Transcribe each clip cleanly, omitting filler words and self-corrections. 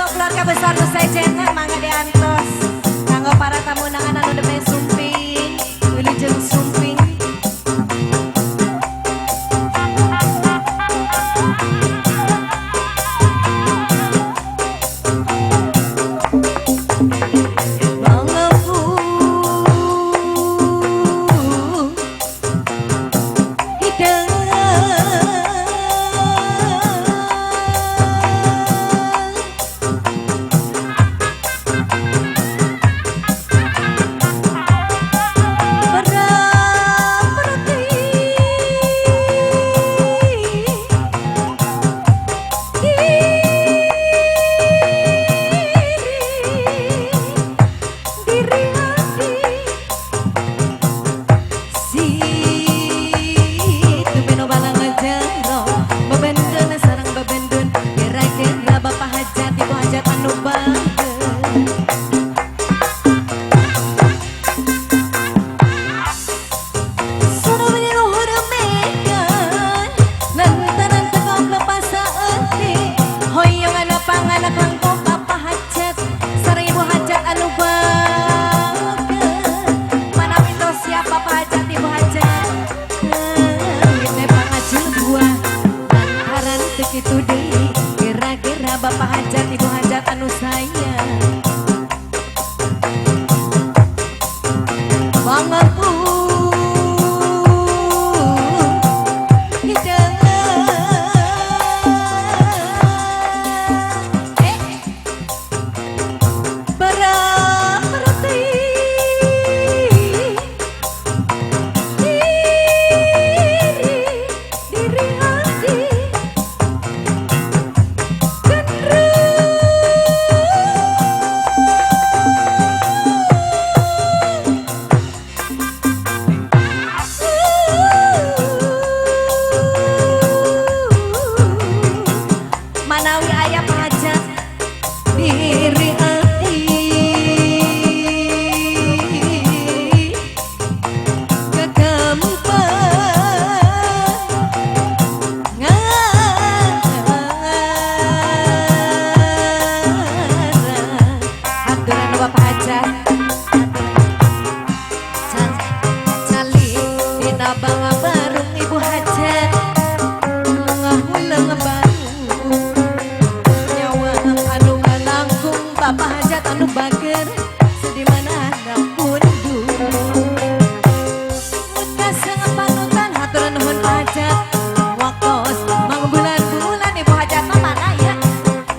kanggo keluarga besar nu sejenna mangga diantos. Kanggo para tamu undangan anu nembe sumping, wilujeng sumping. Kitu deui kira-kira bapak hajat ibu hajat anu sayang bangapu hideung berarti diri hati. Manawi aya pajak diri hati kekempang aturan bapak hajat cali dina barung ibu hajat ngahuleng barung nyawa anu ngalangkung bapak hajat anu bager sedih mana pundu kasang panutan hatur nuhun hajat waktos mangbulan-bulan ibu hajat mah mana ya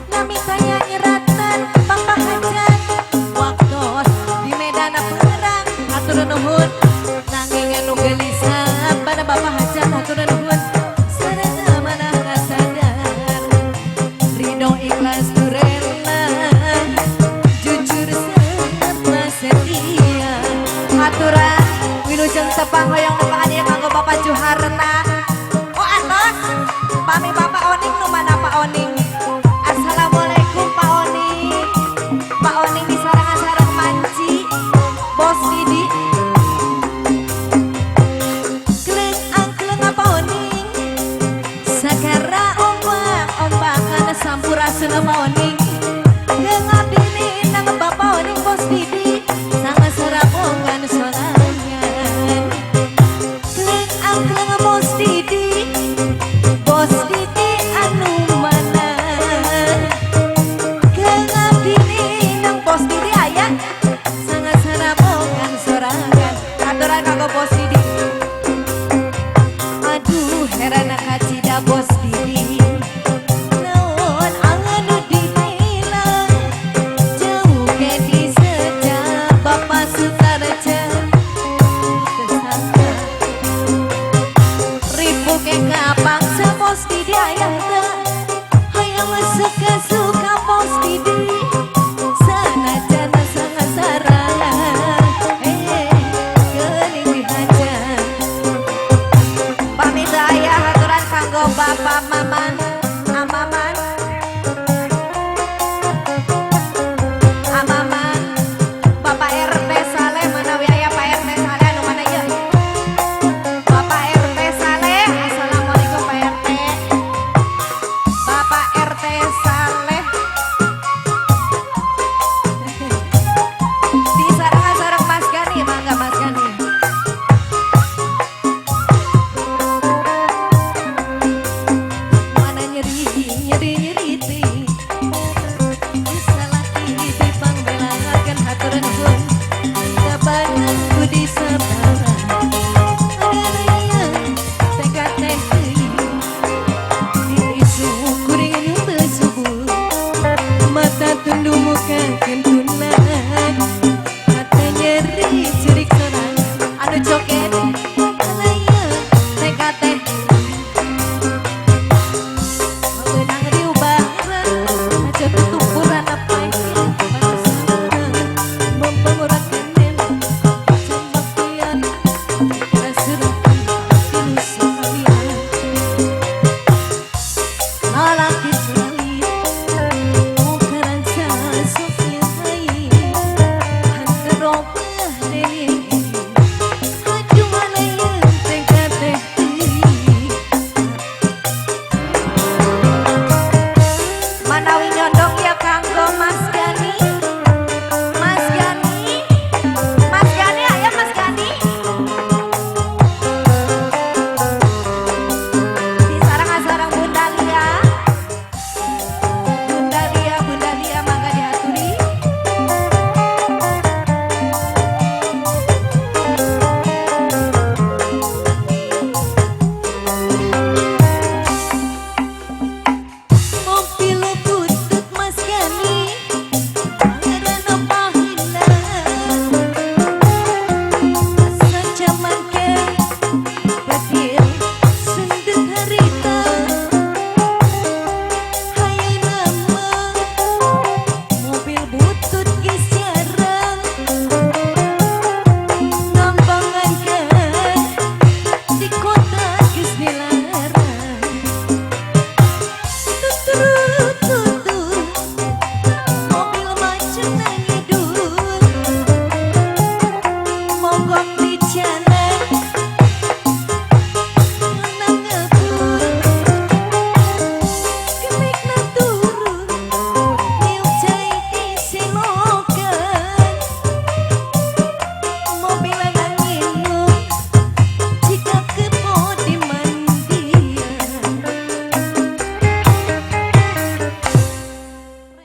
nami tanya nyeratan bapak hajat waktos di medan perang hatur nuhun nanging anu gelisah pada bapak hajat hatur nuhun sareng mana sadar ridho ikhlas rela jujur serta setia aturan wilujeng tepang hoyong nepangan ieu kanggo Bapak Juharna. Oh atos pami Bapak Oning nu mana Pak Oning. Assalamualaikum Pak Oning. Pak Oning di sarangan sareng manci Bos Didi. Kleng angkleng apa Oning sakara ombak ombakan sampurasun apa Oning. Keung abdi nang Bapak Oning Bos Didi sangat serapongan sorangan. Kleng angkleng Bos Didi, Bos Didi anu mana. Keung abdi nang Bos Didi aya sangat serapongan sorangan. Aturan kanggo Bos Didi. Aduh heran kacida Bos Didi. Naon anu dibilang Manawi nyondong ya kanggo Mas.